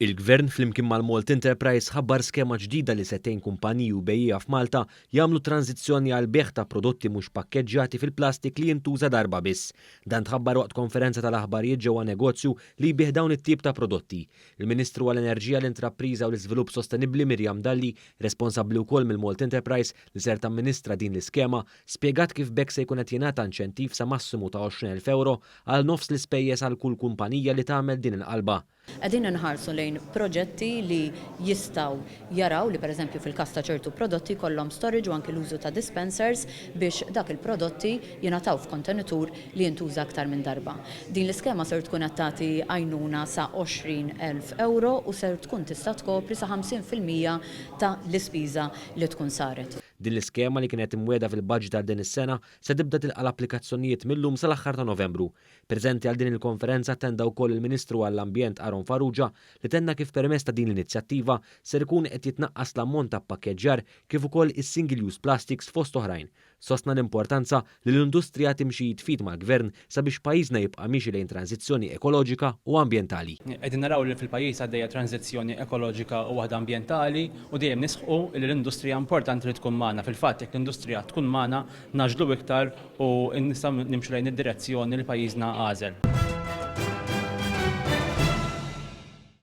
Il-Gvern flimkien mal-Malt Enterprise ħabbar skema ġdida li se tgħin kumpaniji u bejjiegħa f'Malta jagħmlu tranżizzjoni għal bejgħ ta' prodotti mhux pakkeġġjati fil-plastik li jintuża darba biss. Dan tħabbar waqt konferenza tal-aħbarijiet ġewwa negozju li jbigħ dawn it-tip ta' prodotti. Il-Ministru għall-Enerġija, l-Intrapriża u l-Iżvilupp Sostenibbli Miriam Dalli, responsabbli wkoll mill-Malt Enterprise li ser tamministra din l-iskema, spjegat kif b'hekk se jkun qed jingħata inċentiv sa massimu ta' 20,000 ewro għal nofs l-ispejjeż għal kull kumpanija li tagħmel din il-qalba. Qegħdin inħarsu lejn proġetti li jistgħu jaraw li pereżempju fil-każ ta' ċertu prodotti jkollhom storage u anki l-użu ta' dispensers biex dak il-prodotti jingħataw f'kontenitur li jintuża aktar minn darba. Din l-iskema ser tkun qed tagħti għajnuna sa 20,000 ewro u ser tkun tista' tkopri sa 50% ta' l-ispiża li tkun saret. Din l-iskema li kienet imwiegħda fil-budget għal din is-sena se tibda tilqa' l-applikazzjonijiet mil-lum sal-aħħar ta' Novembru. Preżenti għal din il-konferenza attenda wkoll il-Ministru għall-Ambjent Aaron Farrugia li tenna kif permezz ta' din l-inizjattiva ser ikun qed jitnaqqas l-ammont ta' ppakkeġġjar kif ukoll is-single use plastics fost oħrajn. Sostna l-importanza li l-industrija timxi id f'id mal-Gvern sabiex pajjiżna jibqa' miexi lejn tranżizzjoni ekoloġika u ambjentali. Qegħdin naraw li fil-pajjiż għaddejja tranżizzjoni ekoloġika u waħda ambjentali u dejjem nisħqu li l-industrija importanti li tkun magħna. Fil-fatt jekk l-industrija tkun magħna nagħġlu iktar u nistgħu nimxu lejn id-direzzjoni li pajjiżna għażel.